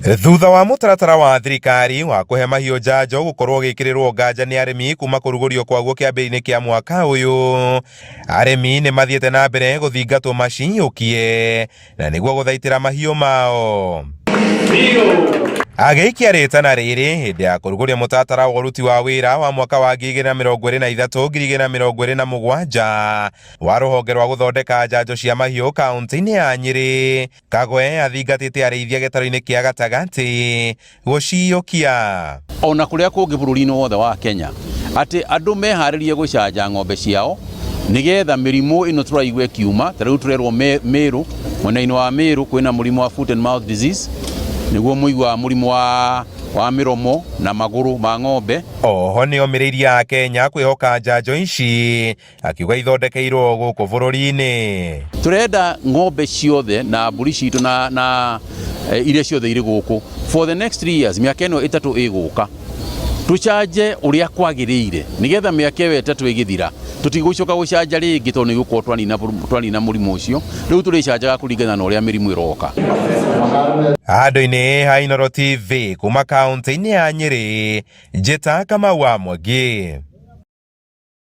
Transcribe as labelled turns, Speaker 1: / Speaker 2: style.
Speaker 1: Thutha wa mũtaratara wa thirikari wa kũhe mahiũ njanjo gũkorwo ũgĩkĩrĩrwo nganja nĩ arĩmi kuma kũrugũrio kwaguo kĩambĩrĩria-inĩ kĩa mwaka ũyũ, arĩmi nĩ mathiĩte na mbere gũthingatwo maciyũkie na nĩguo gũthaitĩra mahiũ mao. Agĩikia rĩtana rĩrĩ hĩndĩ ya kũrugũria mũtaratara wa ũruti wa wĩra wa mwaka wa 2023 2027 wa rũhonge rwa gũthondeka njanjo cia mahiũ kaunti-inĩ ya Nyĩrĩ. Kagwe athingatĩte arĩithia gĩtarũ-inĩ kĩa gatagatĩ gũciyũkia.
Speaker 2: Ona kũrĩa kũngĩ bũrũri-inĩ wothe wa Kenya atĩ andũ meharĩrie gũcanja ng'ombe ciao nĩgetha mĩrimũ ĩno tũraigua ĩkiuma ta rĩu tũrerwo Meru mwena-inĩ wa Meru kwĩna mũrimũ wa foot and mouth disease nĩguo mũiguaga mũrimũ wa wa mĩromo na magũrũ ma ng'ombe.
Speaker 1: Oho nĩomĩrĩirie Akenya kwĩhoka njanjo ici akiuga ithondekeirwo gũkũ bũrũri-inĩ.
Speaker 2: Tũrenda ng'ombe ciothe na mbũri citũ na, na eh, iria ciothe irĩ gũkũ for the next 3 years, mĩaka ĩno ĩtatũ ĩgũka, tũcanje ũrĩa kwagĩrĩire nĩgetha mĩaka ĩyo ĩtatũ ĩgĩthira tũtigũcoka gũcanja rĩngĩ tondũ nĩ gũkorwo twanina, twanina mũrimũ ũcio. Rĩu tũrĩcanjaga kũringana na ũrĩa mĩrimũ ĩroka.
Speaker 1: Handũ-inĩ ha Inooro TV kuma kaunti-inĩ ya Nyĩrĩ, njĩta Kamau wa Mwangi.